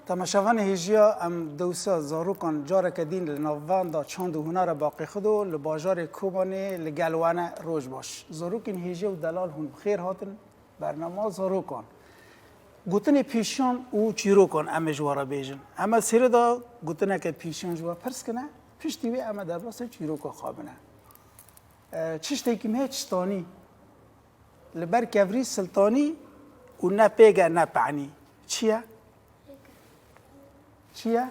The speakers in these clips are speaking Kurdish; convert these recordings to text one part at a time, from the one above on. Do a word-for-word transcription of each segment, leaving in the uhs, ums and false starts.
Temaşevanê hêjiya, em dewsa zarokan careke dîn li navbenda çand û hunera Baqê Xido li bajarê Kobanê li gel we ne. Roj baş. Zarokên hêjiya û delal hûn bi xêr hatin bernama zarokan. Gotinê pêşiyan û çîrokan em ê ji we re bêjin. Em ê sêrê de gotineke pêşiyan ji we pirs kine, piştî wê em ê derbasî çîroka xwe bine. E, çiştekî me çistanî. Li ber kevirî siltanî û ne pêk e ne penî. Çi ye? Çi ye?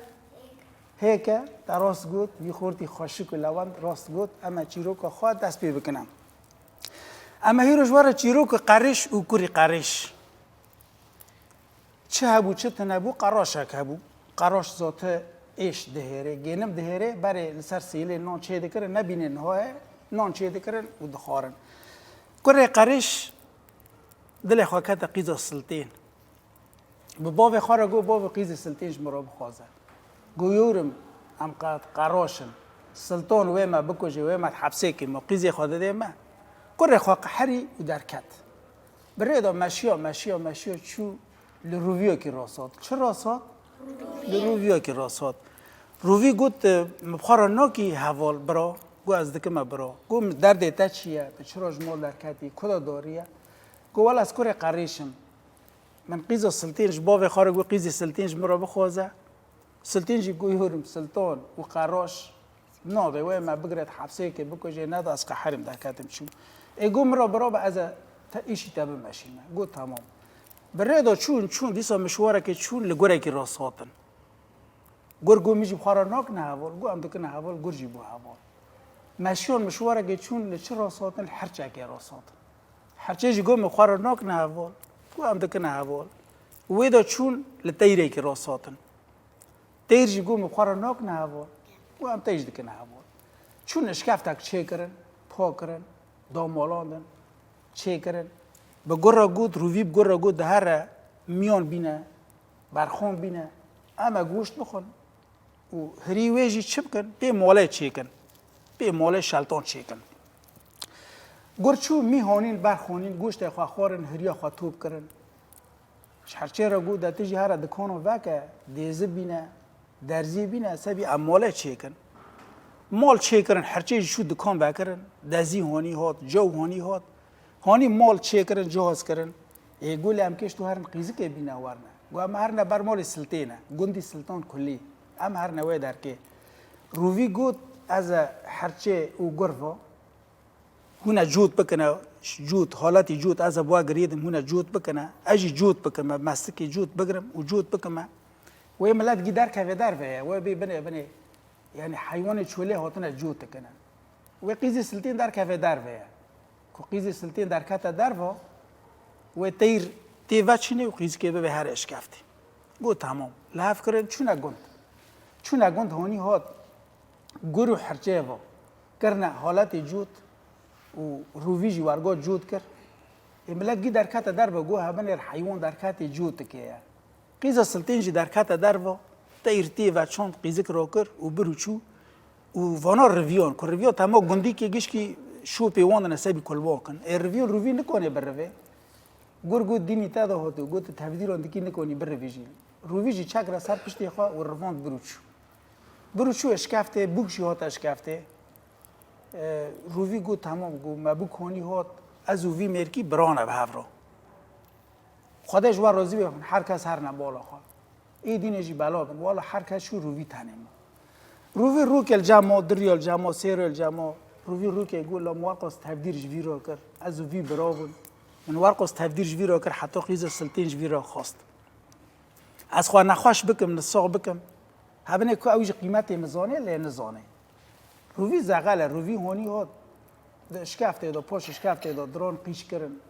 Hêk e. Te rast got, wî xortî xweşik û lewend rast got. Em ê çîroka xwe dest pê bikine. Em ê hîro ji we re çîroka qeriş û kurî qeriş. Çi hebû, çi tune bû, qeroşek hebû. Qeroş zate êş dihêrê, gênim dihêrê, berê li ser sêlê nan çê dikirin, nebînê niha ye, nan çê dikirin û dixwarin. Kurê qeriş dilê xwe kete qîza siltên. Bi bavê xwe re got, "Bavê, qîzê siltên ji min re bixwaze." Got, "Yûrim, em qe-, qeroş in. Silton wê me bikujê, wê me di hepsê kê, me qîzê xwe didê me." Kurê xwe qeherî û derket. Bi rê de meşiya, meşiya, meşiya çû li rûviyekî rast hat. Çi rast hat? Li rûviyekî rast hat. Rûvî got, "Mi bi xwe re nakî heval bira?" Got, "Ez dikime bira." Got, "Derdê te çi ye? Tu çira ji mal derketî? Ku de doriye?" Got, "Wela ez kurê qerîş im. Min qîza siltên ji bavê xwe re got, qîzê siltên ji min re bixwaze." Siltên jî got, "Yûrim, silton û qeroş." Nabê wê me bigire di hepsêkê bikujê, neda ez qeherim derketim çûm. Ê got, "Min re bira be, ez e te îşî te bimeşîme." Got, "Temam." Bi rê de çûn, çûn, dîsa mişwarekê çûn, li gurekî rast hatin. Gur got, "Min jî bi xwe re nakine heval." Got, "Em dikine heval, gur jî bû heval." Meşiyan mişwarekê çûn, li çi rast hatin? Li herçekê rast hatin. Herçê jî got, "Min bi xwe re nakine heval." Got, "Em dikine heval." Wê de çûn, li teyrekî rast hatin. Teyr jî got, "Min bi xwe re nakine heval." Got, "Em tey jî dikine heval." Çûn eşkeftek çêkirin, pa kirin, damalandin, çêkirin. Bi gur re got, rûvî bi gur re got, "Di here miyan bîne, berxan bîne, em e goşt bixwin û hirî wê jî çi bikin, pê malê çêkin, pê malê şeltan çêkin." Gur çû mî hanîn, berxanîn, goştê xwe xwarin, hiriya xwe top kirin. Ji herçê re got, "De tu jî here dikana veke, dêzi bîne, derzî bîne, sebî em malê çêkin." Mal çêkirin, herçê jî çû dikan vekirin, dezî hanî hat, cew hanî hat. Hanî mal çêkirin, cihaz kirin. Ê got, "Lê em kêş tu herin qîzikê bîne werne." Got, "Em herine ber malê siltê ne, gundî siltan kulî. Em herine wê derkê." Rûvî got, "Ez e herçê û gur va." Hûn e cot bikine, cot, haletî cot, ez e bi we girêdim, hûn e cot bikine, ez jî cot bikime, mestikê cot bigirim û cot bikime. Wê milet gî derkeve derve ye, wê bê binê, binê, yanî heywanê çolê hatine cot dikine. Wê qîzê siltên derkeve derve ye. Ku qîzê siltên derkete derve, wê teyr tê veçînê û qîzikê bibe her eşkeftî. Got, "Temam." Li hev kirin, çûne gund. Çûne gund, hanî hat. Gur û herçê va kirine haletê cot û rûvî jî wergo cot kir. Ê milet gî derkete derve, got, "Hebinêr heywan derketê cot dike ye." Qîza siltên jî derkete derve, teyr tê ve çand qîzik rakir û bir û çû û vana riviyan, ku riviyan tema gundîkê gişkî şopê wan dine sebî kulbakin. Ê riviyan rûvî nikonê birivê. Gur got, "Dînî te de hatiye." Got, "Tu tevdîran dikî, nikonî birivî jî." Rûvî jî çek re ser piştê xwe û rivand bir û çû. Bir û çû eşkeftê, bûk jî hate eşkeftê. E, Rûvî got, "Temam," got, "me bûk hanî hat, ez û vî mêrkî birane bi hev re. Xwedê ji we razî be, her kes herne bala xwe." Ê dînê jî bela bin. Wala her kes çû, Rûvî tenê ma. Rûvî rûkê li cem ma, du rûyê li cem ma, sê rûyê li cem ma. Rûvî rûkê got, "La min werqas tevdîr ji vî re kir. Ez û vî bira bûn. Min werqas tevdîr ji vî re kir, heta qîza siltên ji vî re xwest. Ez xwe nexweş bikim, nisax bikim. Hebinê ku ew jî qîmetê min zanê, lê nizanê." Rûvî zexel e, Rûvî honî hat. Di şkeftê de, paş şkeftê de diran qîç kirin.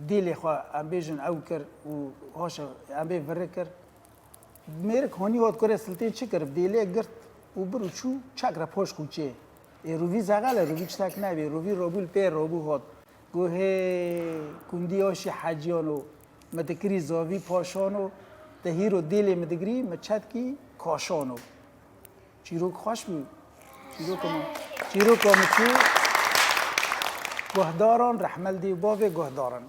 Dêlê xwe, em bêjin, ew kir û haşa em bê viri kir. Mêrik honî hat, kurê siltên çi kir? Dêlê girt û bir û çû çek re paş qûçê. Ê Rûvî zexel e, Rûvî çitek nebê. Rûvî rabû li pê rabû hat. Got, "Hê, kundî aşî heciyano, mi dikirî zavî paşano, te hîro dêlê mi digirî, mi çetkî kaşano." Çîrok xweş bû. Çîroka min, çîroka min çû. Guhdaran, rehme li dê û bavê guhdaran.